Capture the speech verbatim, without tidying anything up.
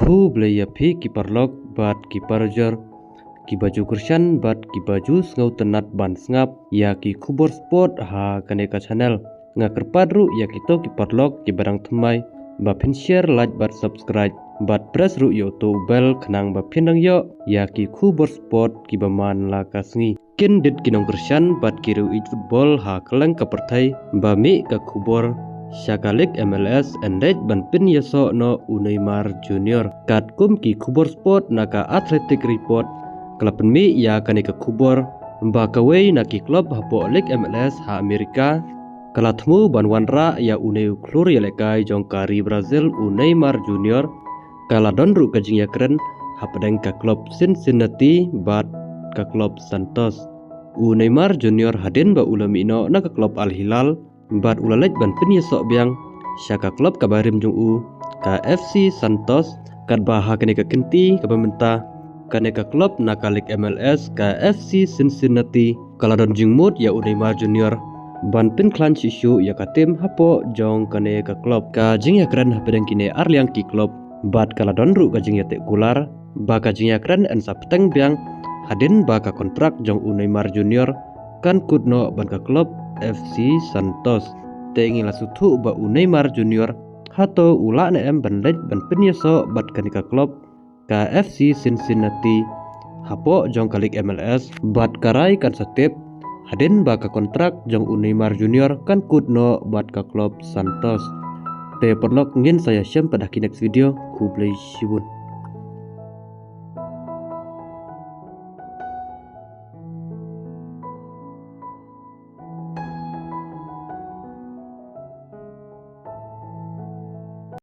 Khublei ïa phi ki paralok bad ki parajor, ki ba ju kyrshan bad ki ba ju sngewtynnat ban sngap ïa ki khubor sport ha kane ka channel. Nga kyrpad ruh ïa kito ki paralok ki ba dang thymmai ba phin share, like bad subscribe bad press ruh ïa uto u bell khnang ba phin dang ïoh ïa ki khubor sport ki ba man la ka sngi. Kyndit ki nongkyrshan bad ki riewieid football ha kylleng ka pyrthei ba mih ka khubor sha ka League M L S, yn leit ban pynïasoh noh u Neymar Junior. Katkum ki khubor sport na ka Athletic Report ka la pynmih ïa kane ka khubor ba kawei na ki club hapoh League M L S ha Amerika ka la thmu ban wanrah ïa une u khlur ïalehkai jong ka ri Brazil, u Neymar Junior. Ka la don ruh ka jingïakren hapdeng ka club Cincinnati bad ka club Santos. U Neymar Junior hadien ba u la mih noh na ka club Al Hilal bad u la leit ban pynïasoh biang sha ka club kaba rim jong u, ka F C Santos, katba ha kane ka kynti kaba mynta kane ka club na ka League M L S, ka F C Cincinnati, ka la don jingmut ïa u Neymar Junior ban pynkhlaiñ shisha ïa ka team hapoh jong kane ka club. Ka jingïakren hapdeng kine arliang ki club bad ka la don ruh ka jingïateh kular ba ka jingïakren yn sa bteng biang hadien ba ka kontrak jong u Neymar Junior kan kut noh bad ka club F C Santos. Te ngi la sngewthuh ba u Neymar Junior hato u lah ne em ban leit ban pynïasoh bad kane ka club, ka F C Cincinnati, hapoh jong ka League M L S, bad ka rai kan sa tip hadien ba ka kontrak jong u Neymar Junior kan kut noh bad ka club Santos. Te paralok, ngin sa ïashem pat ha ki next video. Khublei shibun.